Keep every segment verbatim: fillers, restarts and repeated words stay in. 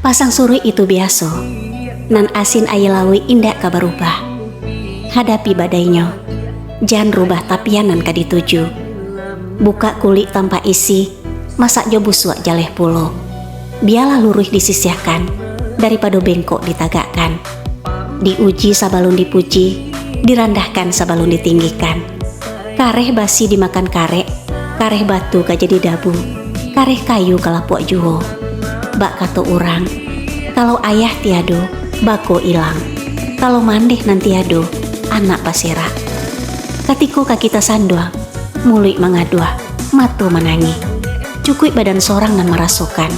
Pasang suruik itu biaso, nan asin aia lauik indak ka barubah. Hadapi badainyo, jan rubah tapian nan ka dituju. Bukak kulik tampak isi, masak jo busuak jaleh pulo. Bialah luruih disisiahkan, daripado bengkok ditagakkan. Diuji sabalun dipuji, dirandahkan sabalun ditinggikan. Kareh basi dimakan karek, kareh batu ka jadi dabu, kareh kayu ka lapuak juo. Bak kato urang, kalau ayah tiado, bako ilang. Kalau mandeh nan tiado, anak baserak. Katiko kaki tasanduang, muluik mangaduah, mato manangih. Cukuik badan sorang nan marasokan.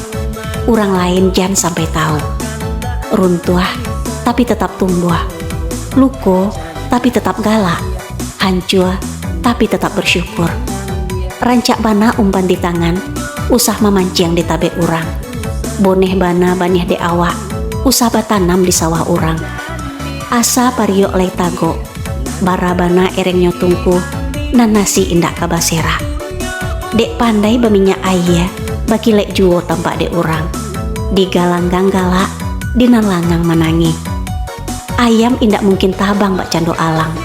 Urang lain jan sampai tahu. Runtuah, tapi tetap tumbuah. Luko, tapi tetap galak. Hancua, tapi tetap bersyukur. Rancak bana umpan di tangan, usah mamanciang di tabek urang. Boneh bana baniah dek awak, usah batanam di sawah urang. Asa pariok lai tagok, bara bana erengnyo tungku, nan nasi indak ka baserak. Dek pandai baminyak aia, bakilek juo tampak dek urang. Di galanggang galak, di nan langang manangih. Ayam indak mungkin tabang bak cando alang.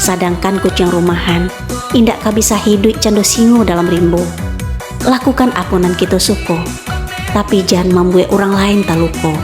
Sadangkan kuciang rumahan indak ka bisa hiduik cando singo dalam rimbo. Lakukan apo nan kito suko, tapi jan mambuek urang lain taluko.